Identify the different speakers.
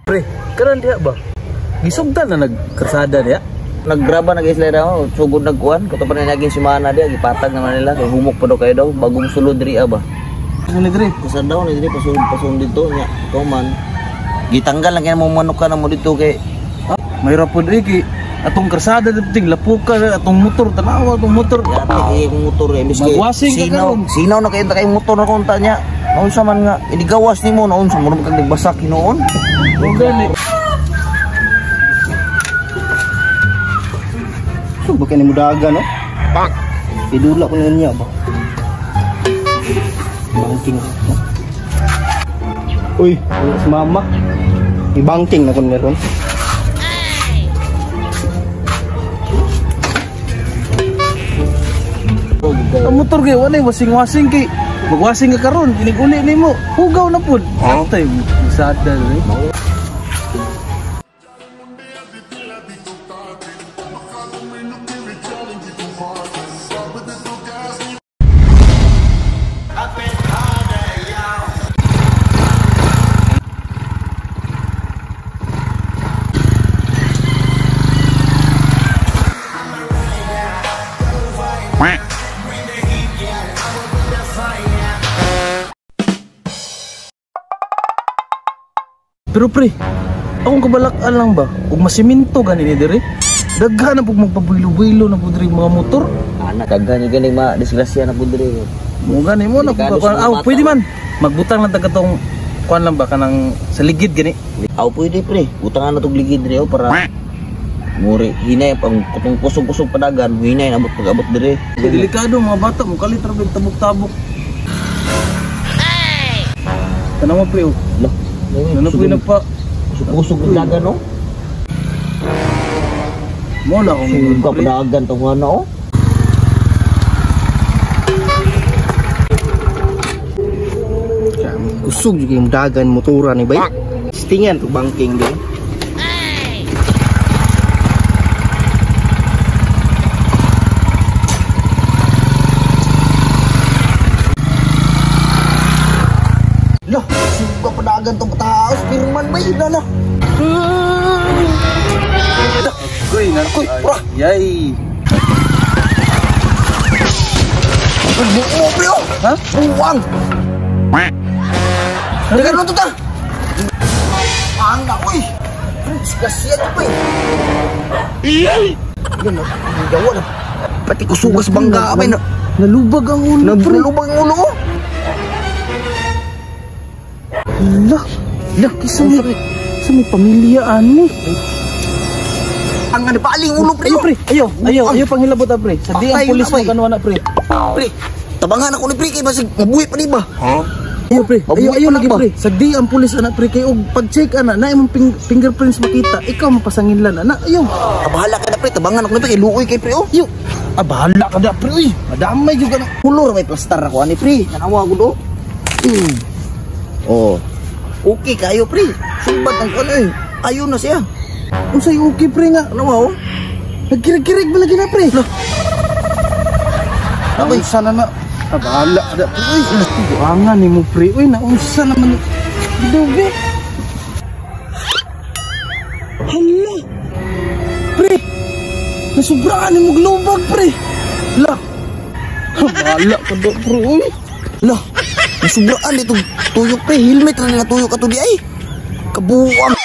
Speaker 1: Pre, karon diha ba? Gisugdan na nagkrasada diha.
Speaker 2: Naggraba na guys daw, sugod nagkuan, kato pa na naging simana diha, gipatag naman nila kay humok pa daw kayo daw, bagong sulod diri ba.
Speaker 1: Ano ni diri?
Speaker 2: Kusad daw ni diri pasulod pasulod dito nya, ikaw man. Gitanggal lang kay mo manok ka na mo dito kay
Speaker 1: May rapod eh kay atong krasada dito ting lapuka atong motor tanawa atong motor.
Speaker 2: Yate kay akong motor eh, miski
Speaker 1: Magwasing ka
Speaker 2: sinaw,
Speaker 1: karon.
Speaker 2: sinaw na kayo ta kay motor na konta niya. Naunsa man nga inigawas nimo naunsa mo kag nagbasak hinuon.
Speaker 1: O gani.
Speaker 3: So, baka ni mudaga, no? Pak! Idula ko na niya ba? Banking. No? Uy, wala si mama. I-banking na kun meron.
Speaker 1: Ang motor kay wala wasing-wasing kay magwasing ka karon inig-uli nimo. Hugaw na pud. Atay sada diri. Pero pre, akong kabalakan lang ba? Ug masiminto gani ni diri. Daghan na pug magpabuylo-buylo na pud diri mga motor.
Speaker 2: Ana daghan yung ganing ma disgrasya na pud diri.
Speaker 1: Mo gani mo na
Speaker 2: Delikado
Speaker 1: pug
Speaker 2: sa mga
Speaker 1: aw
Speaker 2: bata.
Speaker 1: pwede man. Magbutang lang ta katong kuan lang ba kanang sa ligid gani.
Speaker 2: Aw pwede pre, butangan na tog ligid diri oh, para muri hinay pang kutong kusog-kusog padagan, hinay abot pag-abot diri.
Speaker 1: Delikado mga bata mo kalit ra big tabok-tabok. Tanaw mo pre oh.
Speaker 2: Lah,
Speaker 1: Ano po nagpa
Speaker 2: kusog ng dagan no?
Speaker 1: mo na akong
Speaker 2: Sugod ka
Speaker 1: pre.
Speaker 2: padagan tong ana oh.
Speaker 3: Kusog jud kay mudagan motora ni bay. Stingan to banking di.
Speaker 2: Lah, sugod ka padagan tong taos pirman bay na na.
Speaker 1: Uy, na
Speaker 2: Uy, ura.
Speaker 1: Yay.
Speaker 2: Buo pre oh.
Speaker 1: Ha?
Speaker 2: Buwang. Dagan mo to ta. Ang na uy. Disgrasya to pre. Yan na, gawa na. Pati kusugas bangga abay na.
Speaker 1: Nalubag ang ulo pre.
Speaker 2: Nalubag ang ulo oh.
Speaker 1: Lah, lah kisa may pamilya ani.
Speaker 2: Ang ano paling ulo pre.
Speaker 1: Ayo pre, ayo, ayo, ayo panghilabot ah, pre. Sa di ang
Speaker 2: Patay
Speaker 1: pulis
Speaker 2: na,
Speaker 1: mo
Speaker 2: bay.
Speaker 1: kanuha na pre.
Speaker 2: Pre, tabangan ako ni pre kay basig mabuhi pa ni ba?
Speaker 1: Ayo pre, ayo
Speaker 2: Mabuhi
Speaker 1: ayo
Speaker 2: pa na
Speaker 1: lagi
Speaker 2: ba?
Speaker 1: pre. Sa di ang pulis ana pre kay og pag-check ana na imong fingerprints makita, ikaw mapasanginlan ana. Ayo.
Speaker 2: Ah, bahala ka na pre, tabangan ako ni pre kay luoy kay pre oh.
Speaker 1: Ayo. Ah, bahala ka na pre. Uy, madamay jud ka na.
Speaker 2: Hulo ra may plastar ako ani pre. Tanawa gud oh. Oh. Okay kayo pre. Sumbat ang kuan eh. Ayo na siya.
Speaker 1: Unsay okay pre nga?
Speaker 2: Tanawa oh.
Speaker 1: Nagkirig-kirig ba lagi na pre?
Speaker 2: Lah.
Speaker 1: Abay, sana na. Ah, bahala ka na pre. Uy, buangan ni mo pre. Uy, naunsa naman ni Dubi. Hala. Pre. Nasubraan ni mo globag pre. Lah. Bahala ka na pre. Uy.
Speaker 2: Lah. Nasubraan dito tuyok pre, helmet ra nila tuyok ato di ay. Kabuang.